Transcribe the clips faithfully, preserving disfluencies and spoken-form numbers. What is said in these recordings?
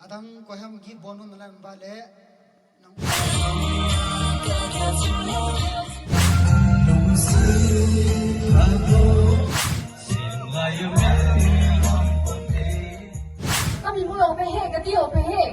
Adang koi ham gift bol nom nalai uva le, nang Kami mu lo pe he, kati lo pe he.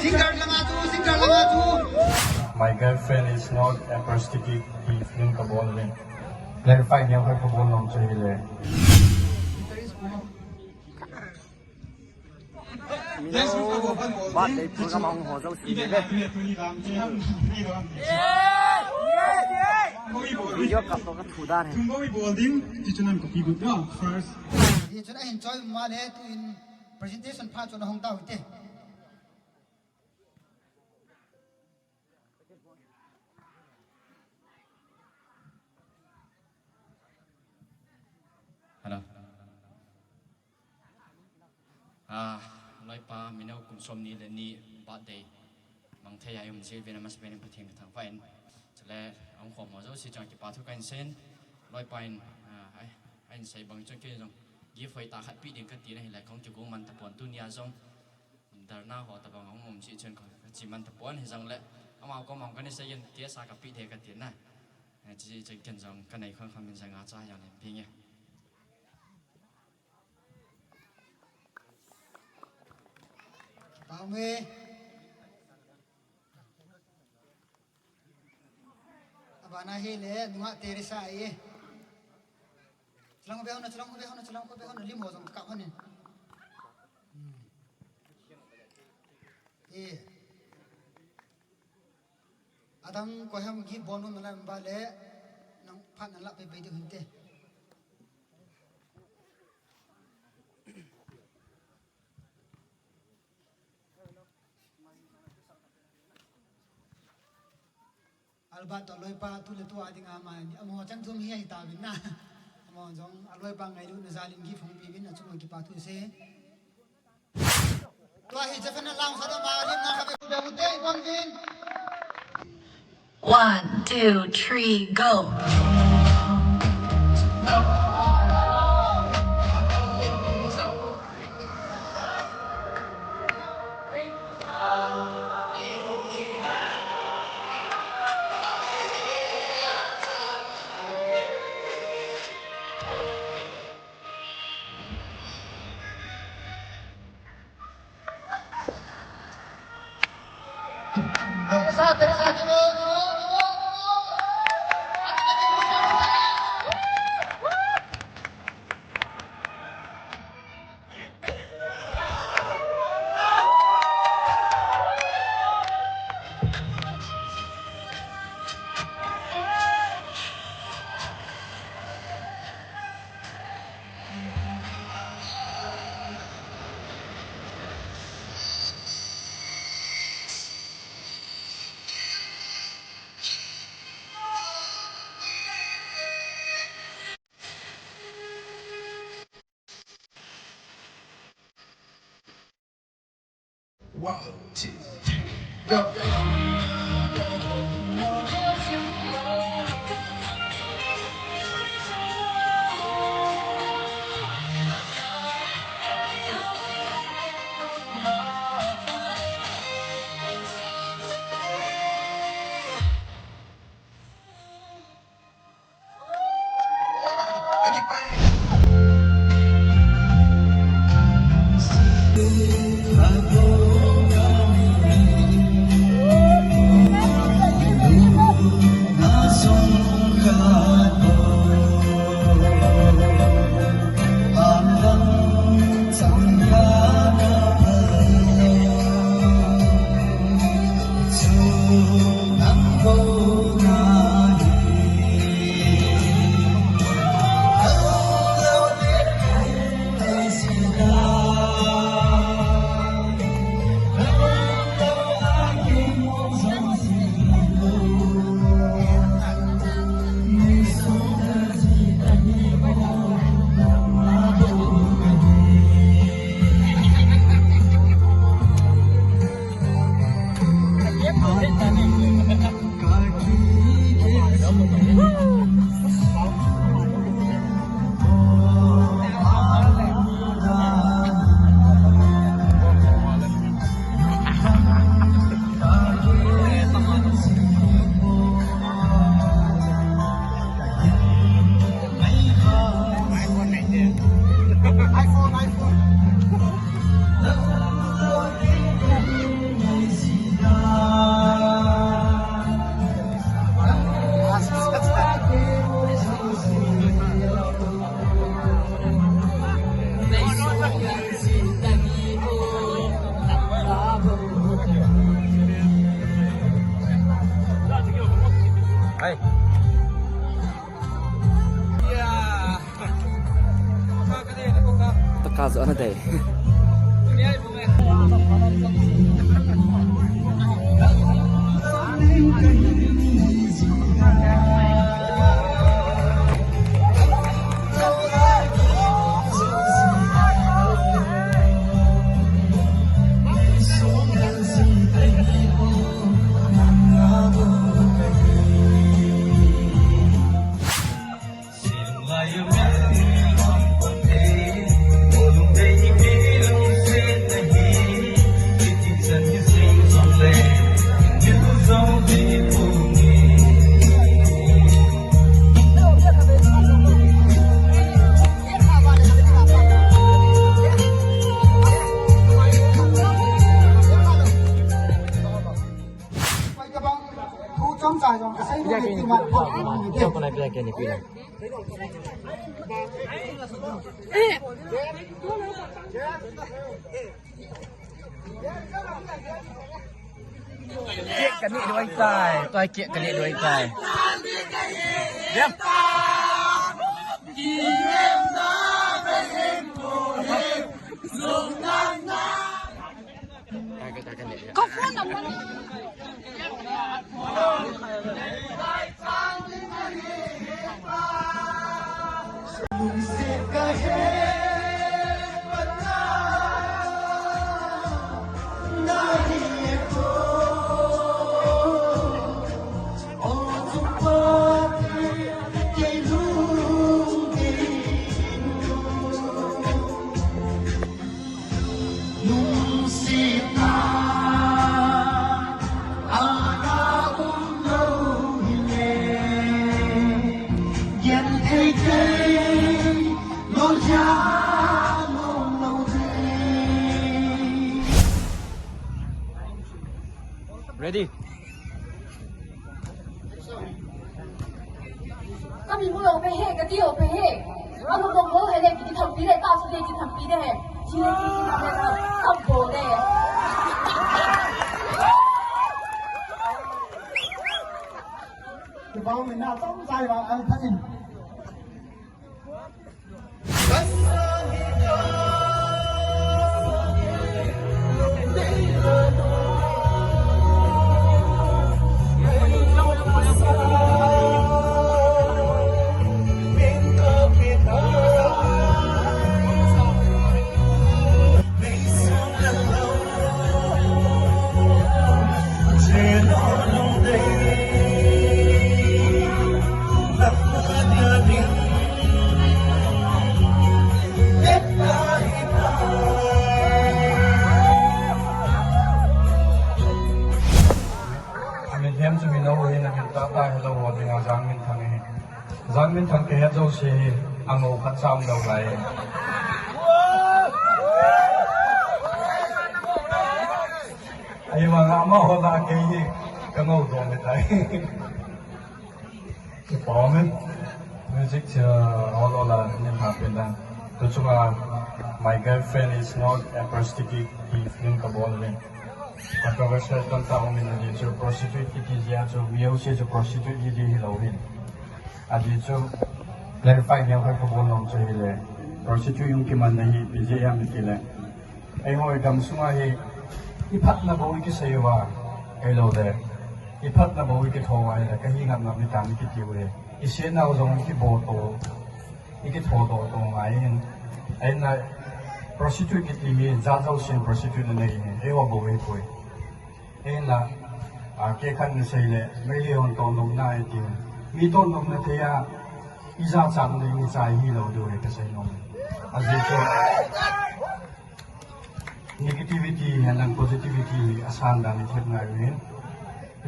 Singer langa chu, singer langa chu. My girlfriend is not a prostitute, hi film kabol le. Clarify neo khat kabol nom chu hile. Birthday program a hung ho jouse le. Video kap to ka thu dan hi. Thum bou i bol ding, ti chun an copy good, no? First. Ti chun ahin choi ma le, tuin presentation pha chun ahung tau te. Hello. Ah, loipa, mineo kum som ni le ni birthday mang thei a i um jeh uvin amasapen in Pathen kathangvah in. Chule, ahung khom ho jouse chunga kipa thu kahin seiyin. Loipa in, ah, ai, ahin sei bang chun kei jong gift hoitah khat pe ding kati na hile, kahung kigong man tapon tunia jong. Dharna ho tabang ahung um jeh chun ka, kache man tapon hijongle. Ama koma kana seiyin, cash a kape ding kati na. Eh, chuche chun ken jong kanei khang kham in janga cha jong len ping e. Pau me. Abana hile, nunga Teresa e. Chelang u ve hon, chelang u ve hon, chelang u ve hon, lim ho jong kap hon in. Hmm. E. Adang koi ham gift bol nom nalai uva le, nang phat nala pei pei diu hinte. Albert toh aloipa tu le tu a dinga ama, amaho chang thum hi ahi tauvin na. Amaho jong aloipa ngailutna jal in gift hung peuvin, achunga kipa thu sei. Tua hi Jeffrey na lang sa da ma lim na ka be ku be u te kon vin. One, two, three, go. One, two, three, go. Hai. Taka jo na dei. Cake kaneh diu ahitai, tua cake kaneh diu ahitai. Ka phone number. Ready? Kami mu lou pe he, kati lou pe he. Amu lou lou he le, kiti thampi le, ta su le, kiti thampi le he. Chi le, kiti thampi le, thampo le. Kibang min na, tong sai ba, ang thain. Amin hem chu mi no hin, amin tah tah hilou ho dinga Jangminthang ahi. Jangminthang kihet jouse hi angou khat cha um lou lai. Ahivanga amaho lah a kei hi kangou dom ahitai. Kipa um e. Music chu, uh, all, all, uh, nin ha pen dan. Tu chunga, uh, My Girlfriend Is Not a Prostitute, hi film kabol le. Controversial tamtah um in, ajeh chu prostitute kiti jeh a chu mi jouse chu prostitute hi di hilou hin. Ajeh chu clarify neo khat kabol nom chu hile. Prostitute jong kimanna hi ipi jeh ham itile, eiho i gamsunga hi, i phatna bou i kisei uva, ahilou le, i phatna bou i kitho uva ahile, kahi ngap ngap hitam i kiti u ahi. I setnau jong i kibo to, i kitho to to ngai hin. Ahinla, prostitute kiti hi jat jousen prostitute anei hi, eiho bou ahipoi. Ahinla, a, kei khat in sei le, Meitei hon toh nopna iti. Mi toh nopna thei a, ijat chan ding ichai hilou diu hi kasei nom. Ajeh chu negativity hi henlang positivity hi asan dan i thep ngai u hin.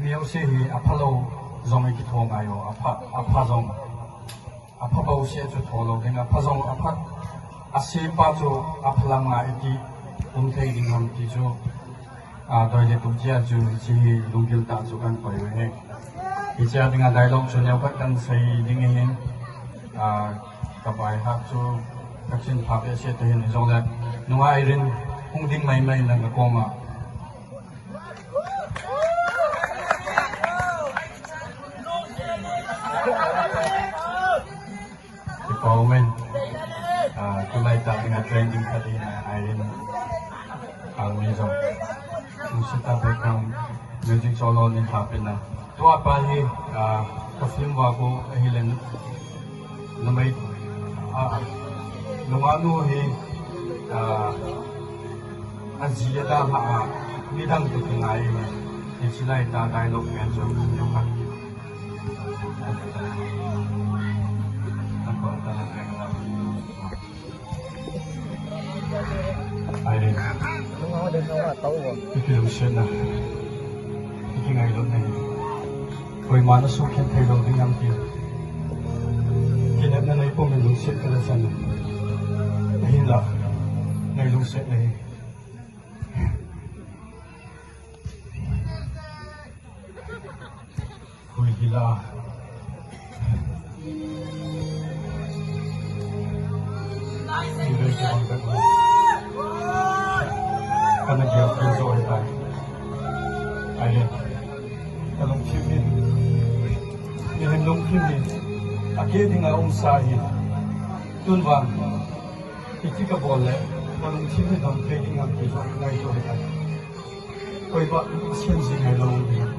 Mi jouse hi aphalou jong i kitho ngai u, apha, apha jong. Apha bouseh chu tho lou ding, apha jong apha, asepa chu apha lam a iti um thei ding ham ti chu, a, doi le tum chia chu hiche hi lunggil tah chu kan koi u ahi. Hiche a dinga dialogue chu neo khat kan sei ding ahin, a, ka bai hah chu ka chin pha behseh tahin, hijongle nunga Irene hung ding mai mai in lang ka koma. Kipa um e. Ah, tulai tah dinga trending khat hi na, Irene Almi jong. Lungset tah background music solo nei lhahpeh na. Tua pa hi, ah, ka film va ko ahile numei, ah, nungah nu hi, ah, aji adalhah a, midang toh kingai in, hiche lai tah dialogue pen chu neo khat. Irene. Iki lungsetna, iki ngailutna hi koiman asukhen thei lou ding ham ti kinepna nei pum in lungset ka la chan e. Ahinla, nei lungsetna hi Hui hila. Ibe ke bang ka. Kana gel ke jo hitai. Aye. Ka lungthim hi. Ibe lungthim hi. Ake dinga umsa hi. Tun vang. Iti kabol le, ka lungthim hi dam thei ding ham ti jong ngaito hitai. Koi bah, asen ji ngai lou ding.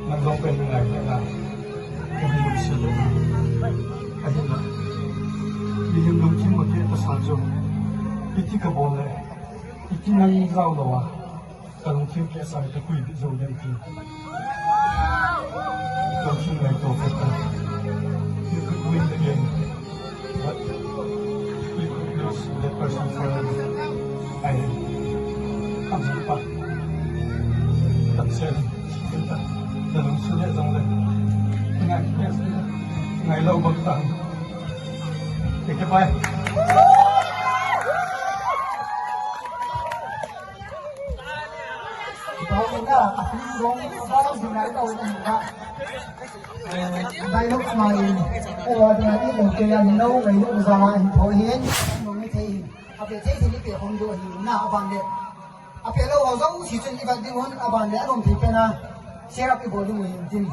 Nang jong pen ngai le na. Ka hi lungset le na. Ahinla. Mihem lungthim ma ke ta sa jo. Iti kabol le. Iti nang jao lou a. Ka lungthim keh sa hi ka kui bit jou den ti. Ka lungthim ngaito khat ta. You could win the game, but you could lose that person forever. Ai, am pa. Tam sen, ta. Na lungthim le jong le. Ngai, ngai lou bang ta. Thank you, bye. Tua hi na, a film dong, a dong ding nai tau na hi na. Eh, dialogue mai, eh, wa ding a i lou ke a ni no, ngai lou za a hin tho hin, no ni thei hin. A pe thei thei ni pe hong do hin na, a ban le. A pe lou a zong si chun i vat ding hun, a ban le, a lom thei pe na. Share up i bol ding hin tin.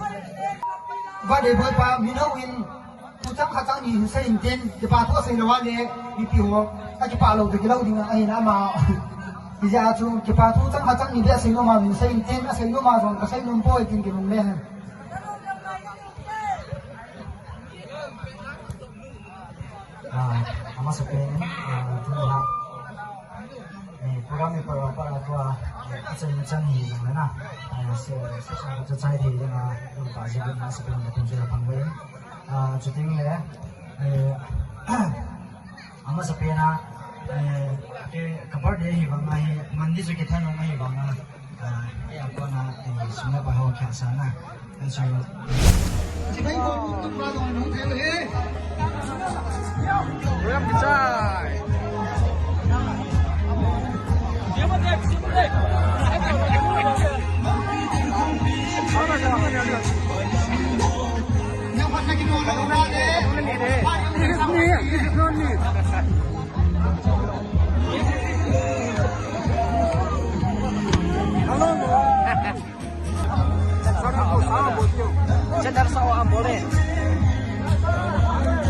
Va de bol pa, mi no in, Thu chang khat chang ni hin sei in tin, kipa thu asei lou a le, mipi ho, akipa lou toh kilou ding ahi na ama. Hijeh a chu, kipa thu chang khat chang ni beh asei nom a min sei in tin, asei nom a jong ka sei nom poi tin kilung le hen. Ah, amasa pen, ah, tuni a. Eh, program hi para para tua, eh, achan chan hi jong le na. Eh, se, se, se, se, chai thei jong a, um, pa ji na se pen na pen ji la pang ve. Ah, chuting le, eh, amasa pen a, eh, ke, ka birthday hi vang a hi, Monday chu kithanom hi vang a. Ah, eh, kona, eh, sum le pai ho kha sa na. Eh, so, Program kichai. This is me, this is not me. Hello. Center sa o ambole.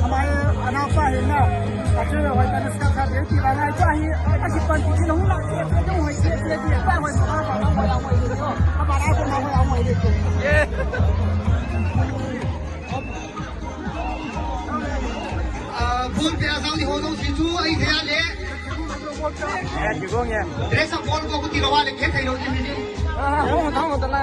Amai anaupa hi na. Achu hoi ta na sa ka ti la na cha hi. Aji pan ti na hung la ti ti hoi ti ti ti pa hoi pa pa pa hoi ti. Pa pa ko na hoi hoi ti. Yeah. Ah, bul pe a sang ni ho dong si chu ai thei a le. Eh, ki gong ya. Dress up bol ko kuti rawa le ke thei lo ni ni. Ah, ho ta ho ta la.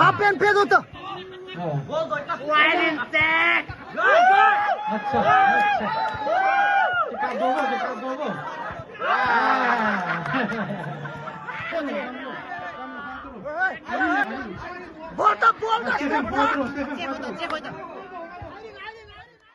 Half pant pehdoh ta. Acha, acha. Kikap doh, kikap doh. Ah. Bol ta, bol ta. Stephen, bol ta, Stephen, bol ta.